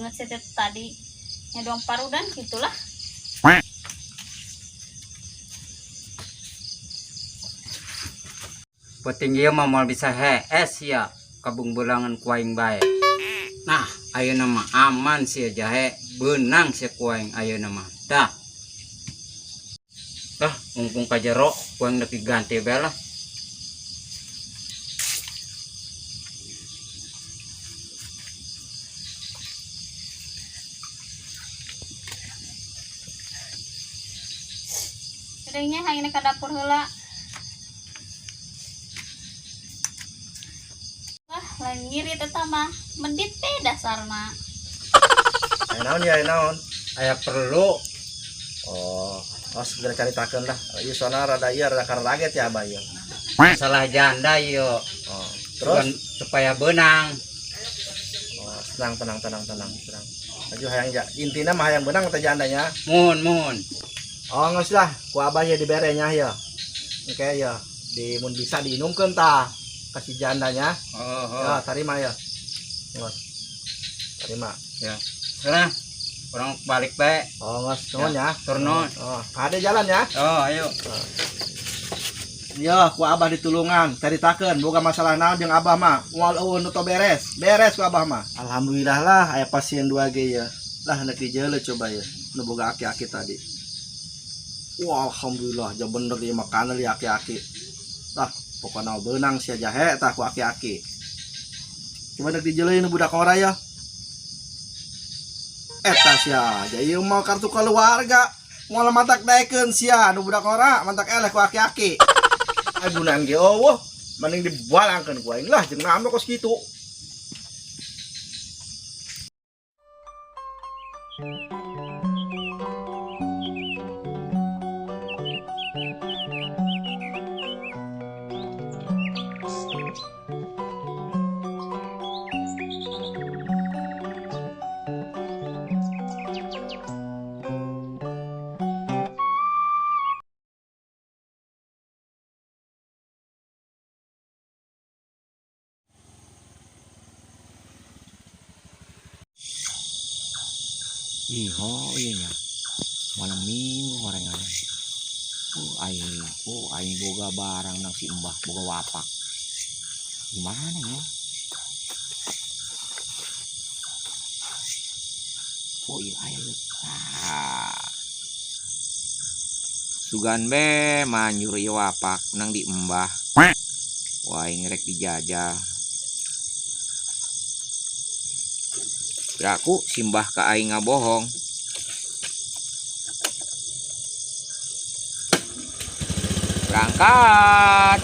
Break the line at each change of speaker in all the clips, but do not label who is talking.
Beungeut si teh tadi nyedong parudan gitulah.
Penting ieu mah moal bisa hees ya kabung belangan ku aing bae. Nah, ayeuna mah aman sia jahe, beunang sia ku aing ayeuna mah. Dah. Dah, mumpung ka jero ku aing nepi ganti bae lah.
Seringnya hayang ka dapur heula. Wah, lain ngirit eta mah. Medit teh dasarna.
Aya naon ya, aya naon?
Aya perlu.
Oh, oh segera caritakeun lah. Ieu soalna rada ieu rada karaget ya abah ieu.
Masalah janda ieu.
Oh, terus
terus supaya beunang.
Oh, tenang tenang tenang tenang tenang. Aju hayang ja, intina mah hayang beunang teh jandanya.
Muhun muhun.
Oh, geus lah, ku abah ye dibere nya ya. Oke ya, di mun bisa diinumkeun tah kasih jandanya.
Oh, oh.
Ya, tarima ya. Geus. Tarima.
Ya. Sana orang balik bae.
Oh, geus nuhun ya.
Tur nuhun.
Oh, kade jalan ya.
Oh, ayo.
Ya, ku abah ditulungan, caritakeun boga masalah naon jeung abah mah. Moal eueuh nu beres. Beres ku abah mah. Alhamdulillah lah aya pasien 2 ge ya. Lah nek dijeuleuh coba ya. Nu boga aki-aki tadi. Wah, alhamdulillah ja bener ieu makanan di aki-aki. Lah, pokona beunang sia jahe tah ku aki-aki. Coba nek dijeuleuh nu budak ora ya. Eta sia, ja ieu mah kartu keluarga. Moal matak daekeun sia nu budak ora, mantak eleh ku aki-aki. Ai gunaan ge eueuh, mending dibalangkeun ku aing lah jeung naon kos kitu.
Iho ieu nya. Malam minggu horengan. Oh aing boga barang nang si Mbah boga wapak. Gimana ya? Oh iya aya ieu. Ah. Sugan be manjur ieu wapak nang di Mbah. Wah aing rek dijajah. Piraku simbah ka aing ngabohong. Berangkat.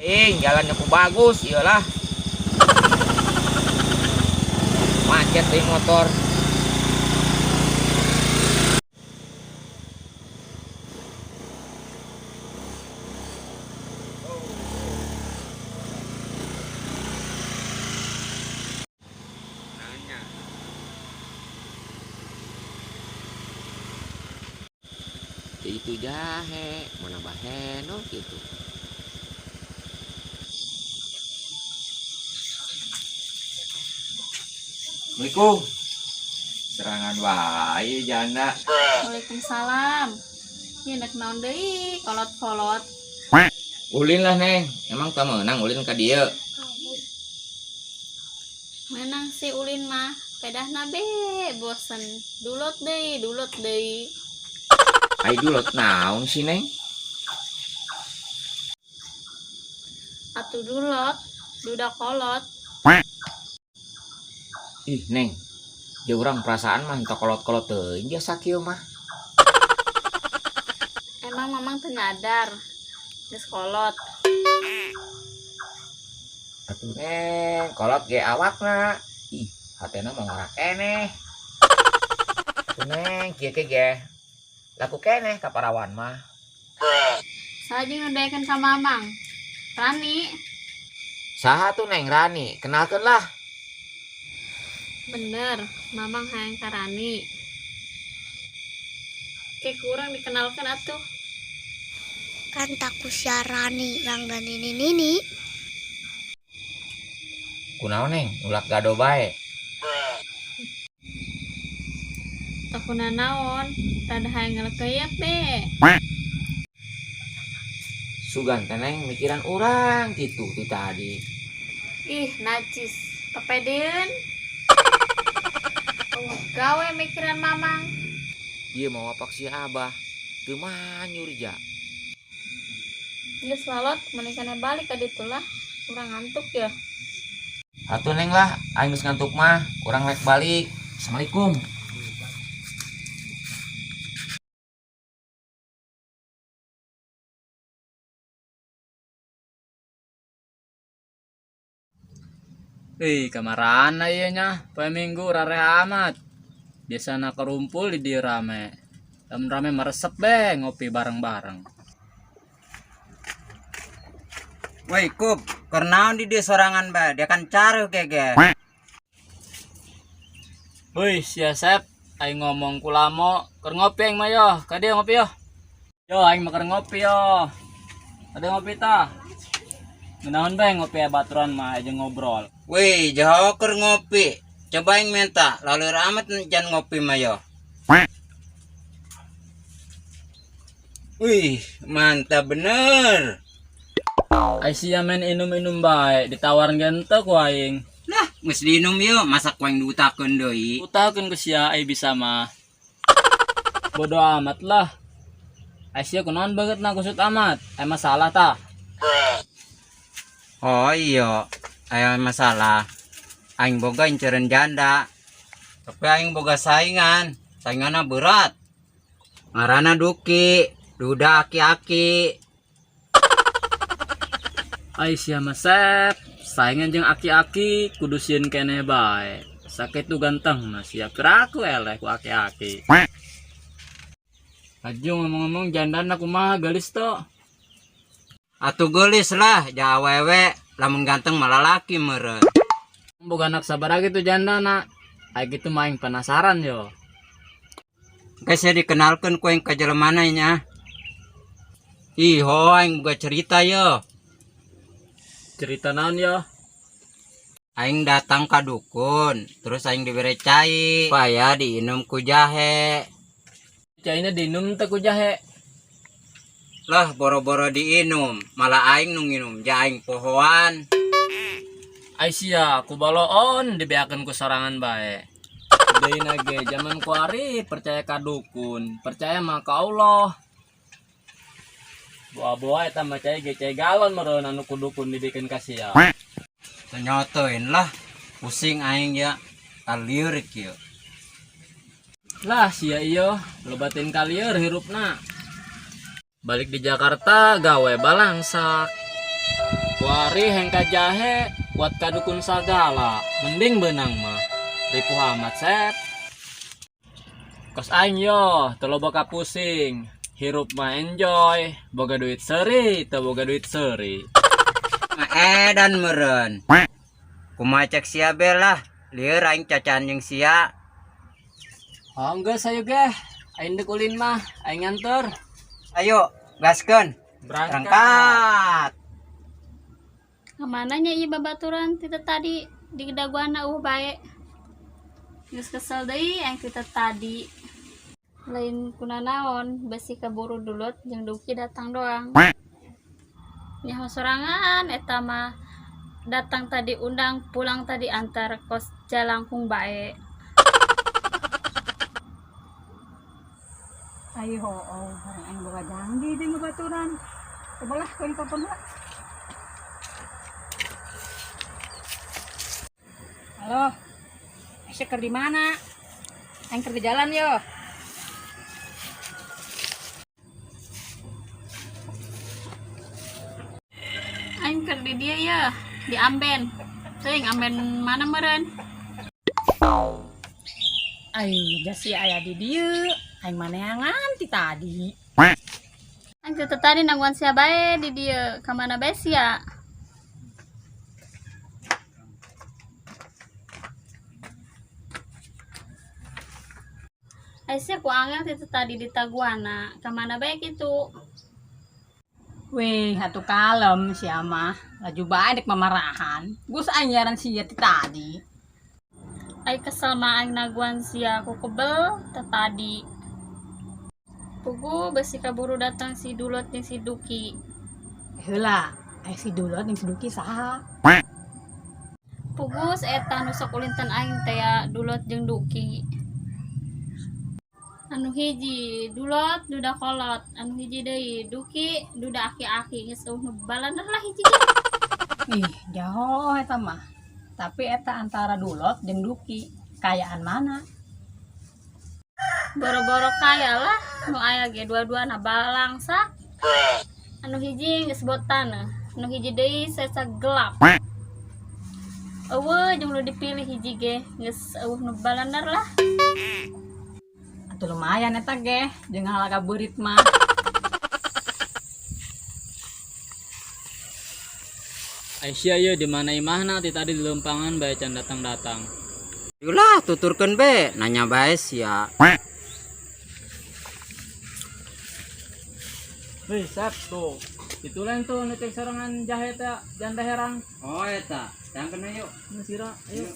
Ing, jalannya ku bagus, iyalah. Macet di motor. Itu jahe, mau nambah heno gitu. Assalamualaikum. Serangan wae janda.
Waalaikumsalam. Ieu nek naon deui kolot-kolot.
Ulin lah neng, emang tak menang ulin ka dieu.
Menang si ulin mah, pedahna be bosen. Dulot deui, dulot deui.
Ai dulot naon sih neng?
Atuh dulot, duda kolot.
Ih neng, jauh urang perasaan mah entah kolot-kolot teuing jasa kieu mah.
Emang mamang teu nyadar geus kolot.
Atuh neng, kolot ge awakna. Ih, hatena mah ngora keneh. Atuh neng, kieu ke ge. Laku keneh ka parawan mah.
Saha jeung nu daekeun ka mamang? Rani.
Saha tuh neng Rani? Kenalkeun lah.
Bener, mamang hayang ka Rani. Ke kurang dikenalkan atuh.
Kan taku siarani Rangda Nini Nini.
Kunaon neng, ulak gado bae.
Takuna naon, rada hayang ngelekeyep be.
Sugan teh neng mikiran urang gitu ti tadi.
Ih, najis. Pepedeun. Oh, gawe mikiran mamang.
Ieu mah wapak si Abah. Teu manyur ja.
Geus lalot, mendingan balik ka ditu lah. Urang ngantuk ya.
Atuh neng lah, aing geus ngantuk mah, urang rek balik. Assalamualaikum.
Ih, kamarana ieu nya? Poe Minggu rareh amat. Biasana karumpul di dieu rame. Lamun rame meresep be ngopi bareng-bareng.
Woi Kup, keur naon di dieu sorangan bae, dia kan caruh gege.
Wih, sia Sep, aing ngomong ku lamo, keur ngopi aing mah yo, ka dieu ngopi yo. Yo aing mah keur ngopi yo. Ka dieu ngopi tah. Ngeunahun bae ngopi baturan mah aja ngobrol.
Wih, jaho keur ngopi. Coba aing minta, lalu amat jangan ngopi mah yo. Wih, mantap bener.
Ai sia main inum-inum bae, ditawaran gente ku aing.
Lah, geus diinum yeuh, masak ku aing diutakeun deui.
Utakeun ku sia ai bisa mah. Bodoh amat lah. Ai sia kunaon banget na kusut amat. Ai masalah tah.
Oh iya, aya masalah. Aing boga inceran janda. Tapi aing boga saingan. Sainganna berat. Ngaranna Duki, duda aki-aki.
Ai sia mah Sep, saingan jeung aki-aki kudu sieun keneh bae. Sakitu ganteng mah sia piraku eleh ku aki-aki. Laju ngomong-ngomong jandana kumaha geulis to?
Atuh geulis lah, ja awewe lamun ganteng malah laki meureun.
Boga anak sabaraha kitu jandana? Ai kitu mah aing penasaran yo.
Geus sia dikenalkeun ku aing ka jelemana nya. Ih, ho aing boga cerita yo.
Cerita naon yo?
Aing datang ka dukun, terus aing dibere cai supaya diinum ku jahe.
Caina diinum teh ku jahe.
Lah boro-boro diinum, malah aing nu nginum ja aing pohoan.
Ai sia ku baloon dibeakeun ku sorangan bae. Deui ge jaman kuari percaya ka dukun, percaya mah ka Allah. Boa-boa eta mah cai ge cai galon meureun anu ku dukun dibikeun ka sia.
Nyotoin lah, pusing aing ya, kalieur kieu.
Lah sia iyo, lobatin kalieur hirupna. Balik di Jakarta gawe balangsak. Kuari hengka jahe kuat ka dukun sagala, mending beunang mah. Ripuh amat Sep. Kos aing yo, teu loba ka pusing. Hirup mah enjoy, boga duit seuri, teu boga duit seuri.
Edan meureun. Kumaha cek sia be lah, lieur aing cacan jeung sia.
Oh geus ayo geh, aing deuk ulin mah, aing nganter.
Ayo, gaskeun. Berangkat.
Kemana nya ieu babaturan ti tadi di gedaguana eueuh bae. Geus kesel deui aing ti tadi. Lain kunanaon, besi keburu dulot jeung Duki datang doang. Nyaho sorangan eta mah datang tadi undang, pulang tadi antar kos jalangkung bae.
Ai hooh, barang aing boga janji jeung babaturan. Cobalah ku aing telepon heula. Halo. Sia keur di mana? Aing keur di jalan yo.
Aing keur di dieu ya, di Amben. Teuing Amben mana meureun?
Ai, jasi aya di dieu. Aing maneangan ti tadi.
Aing teh tadi nangguan sia bae di dieu. Ka mana bae sia? Ai sia ku angel ti tadi di taguana. Ka mana bae kitu?
Weh, atuh kalem sia mah. Laju bae dek mamarahan. Gus aing nyiaran sia ti tadi.
Ai kesel mah aing naguan sia ku kebel teh tadi. Pugu besi kaburu datang si Dulot jeung si Duki.
Heula, ai si Dulot jeung si Duki saha?
Pugus eta nu sok ulintan aing teh ya Dulot jeung Duki. Anu hiji Dulot duda kolot, anu hiji deui Duki duda aki-aki geus eueuh nu balander lah hiji ge.
Ih, jauh eta mah. Tapi eta antara Dulot jeung Duki, kayaan mana?
Boro-boro kaya lah nu aya ge dua-duana balangsak. Anu hiji geus botan, anu hiji deui sesa gelap. Eueuh jeung nu dipilih hiji ge geus eueuh nu balander lah.
Atuh lumayan eta ge, jeung ngalaga beurit mah.
Aisyah ye di mana imahna ti tadi di lempangan bae can datang-datang.
Ulah tuturkeun be, nanya bae sia.
Hei, Sep, tuh. Itu lain tuh nu cek sorangan jahe teh janda herang.
Oh eta, tangkeun yuk.
Nu sira, ayo.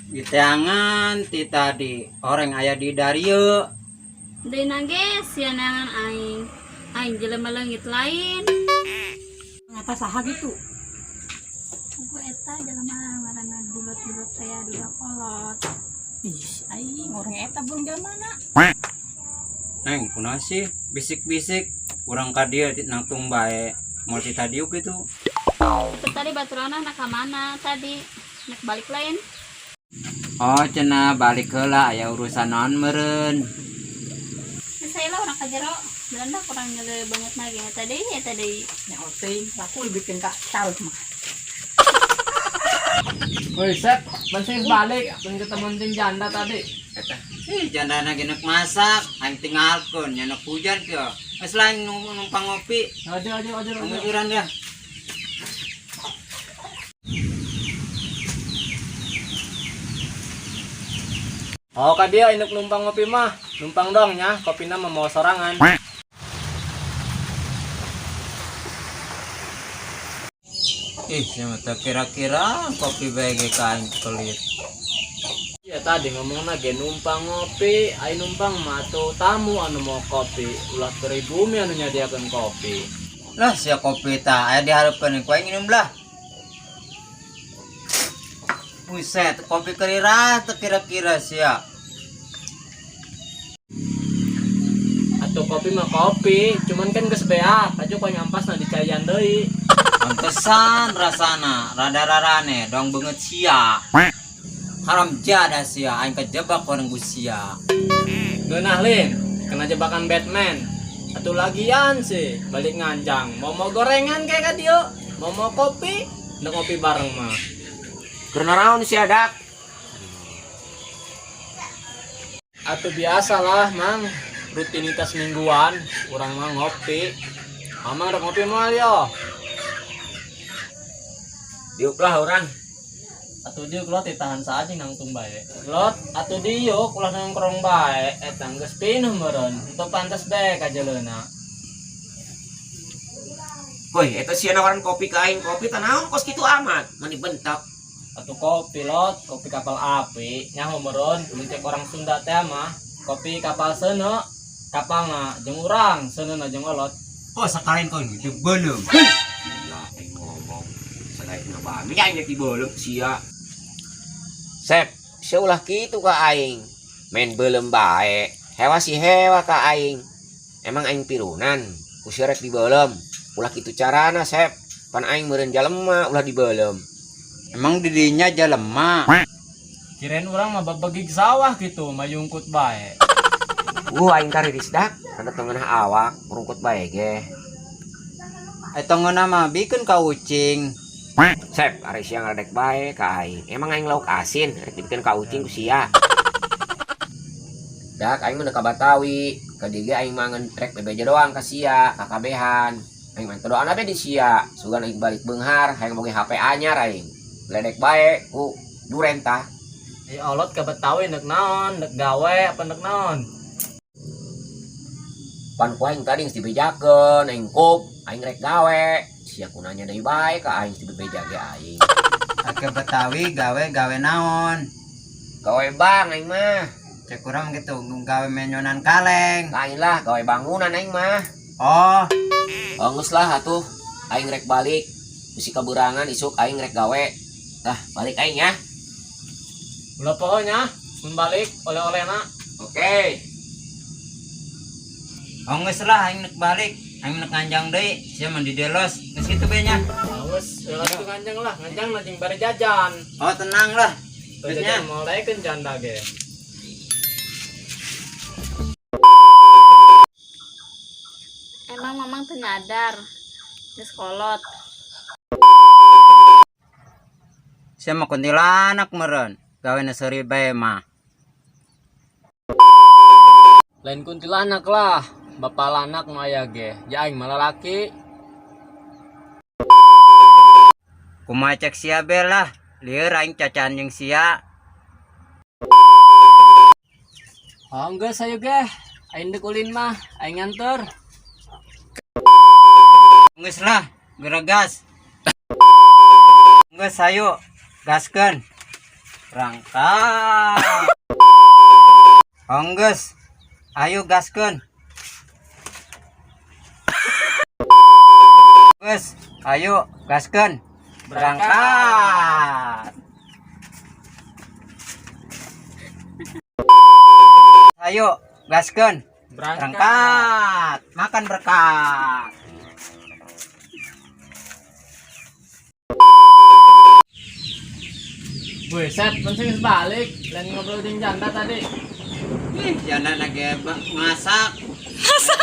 Diteangan ti tadi, orang aya di darieu.
Deui nage sia neangan aing. Aing jelema leungit lain.
Eta saha gitu?
Pugu eta jelema ngaranna Dulot-dulot teh ya duda kolot.
Ih, aing orang eta belum jelema mana?
Neng, kunaon sih bisik-bisik urang ka dieu nangtung bae. Moal ti tadi kitu.
Itu tadi baturana nak ka mana tadi? Nak balik lain?
Oh, cenah balik heula aya urusan naon meureun.
Geus saya lah urang ka jero. Belanda kurang nyele banget lagi eta deui eta deui.
Nyaho teuing, laku dibikin ka carut mah.
Woi, Sep, masih balik mun ketemu jeung janda tadi.
Eta, ih jandana ge neuk masak, aing tinggalkeun nya neuk hujan kieu. Geus lain numpang ngopi.
Aja aja aja.
Pengujuran dah.
Oh, ka dia induk numpang ngopi mah. Numpang dong nya, kopina mah mau sorangan.
Ih, sia mah teu kira-kira kopi bae ge ka aing kelit.
Ya tadi ngomongna ge numpang ngopi, ai numpang mah atuh tamu anu mau kopi, ulah pribumi anu nyadiakeun kopi.
Lah sia kopi tah aya dihareupeun ku aing minum lah. Buset, kopi kerira teu kira-kira sia.
Atuh kopi mah kopi, cuman kan geus beak, aja ku aing ampasna dicayan deui.
Pantesan rasana rada rarane dong beungeut sia. Haram jadah sia, aing kejebak orang ku sia.
Geunah lin, kena jebakan Batman. Atuh lagian sih, balik nganjang, mau mau gorengan kayak ka dieu, mau mau kopi, nu ngopi bareng mah.
Keur naraon sia dak?
Atuh biasalah, Mang. Rutinitas mingguan, urang mah ngopi. Mamang rek ngopi moal yo.
Diuk lah urang.
Atuh diuk lot ditahan saja nangtung bae. Lot, atuh diuk ulah nongkrong bae, eta geus pinuh meureun. Henteu pantes bae ka jeleuna.
Woi, eta sia nawaran kopi ka aing, kopi tah naon kos kitu amat, mani bentak.
Atuh kopi lot, kopi kapal api, nyaho meureun, mun cek orang Sunda teh mah, kopi kapal seuneu, kapalna jeung urang, seuneuna jeung olot.
Oh, sekalian kau gitu belum.
Gila, aing ngomong. Sagaek ngabami aing di beuleum sia. Sep, sia ulah kitu ka aing. Main beuleum bae. Hewa si hewa ka aing. Emang aing pirunan, ku sia rek dibeuleum. Ulah kitu carana, Sep. Pan aing meureun jalema ulah dibeuleum.
Emang didinya jelema.
Kirain urang mah babegig sawah gitu, mayungkut bae.
Aing kariris dak, kada teu ngeunah awak, rungkut bae ge.
Eta ngeunah mah bikeun ka ucing.
Sep, ari sia ngaledek bae ka aing. Emang aing lauk asin, rek dibikeun ka ucing ku sia. Dak aing mah ka Batawi, ka dieu ge aing mah ngan rek bebeja doang ka sia, ka kabehan. Aing mah teu doana be di sia, sugan aing balik beunghar, hayang boga HP anyar aing. Ledek bae ku duren tah.
Ai olot ka Betawi nek naon, nek gawe apa nek naon?
Pan ku aing tadi geus dibejakeun, aing kop, aing rek gawe. Sia ku nanya deui bae ka aing, geus dibebeja ge aing.
Ke Betawi gawe gawe naon?
Gawe bang aing mah.
Cek urang gitu gawe menyonan kaleng.
Lain lah, gawe bangunan aing mah.
Oh.
Oh, geus lah atuh. Aing rek balik. Bisi kabeurangan isuk aing rek gawe. Lah, balik aing ya.
Ulah pokoknya mun balik oleh-olehna.
Oke.
Oh, geus lah, aing nek balik. Aing nek nganjang deui, sia mah di delos. Geus kitu be nya.
Awas, ulah tuh nganjang lah, nganjang lah jeung bari jajan.
Oh, tenang lah.
Tuh
Geus nya.
jajan mau daekeun janda ge.
Emang mamang teu nyadar geus kolot.
Sia mah kuntilanak meureun. Gawe na seuri bae mah.
Lain kuntilanak lah, bapak lanak nu aya ge. Ja aing mah lalaki.
Kumaha cek sia be lah. Lieur aing cacan jeung sia.
Oh, geus ayo ge. Aing deuk ulin mah, aing nganter.
Geus lah, geregas. Geus ayo, gaskeun. Berangkat. Oh, geus. Ayo gaskeun. Geus, ayo gaskeun. Berangkat. Ayo gaskeun. Berangkat. Makan berkat.
Buset, penting geus balik. Lain ngobrol jeung janda tadi.
Ih, janda lagi masak. Masak.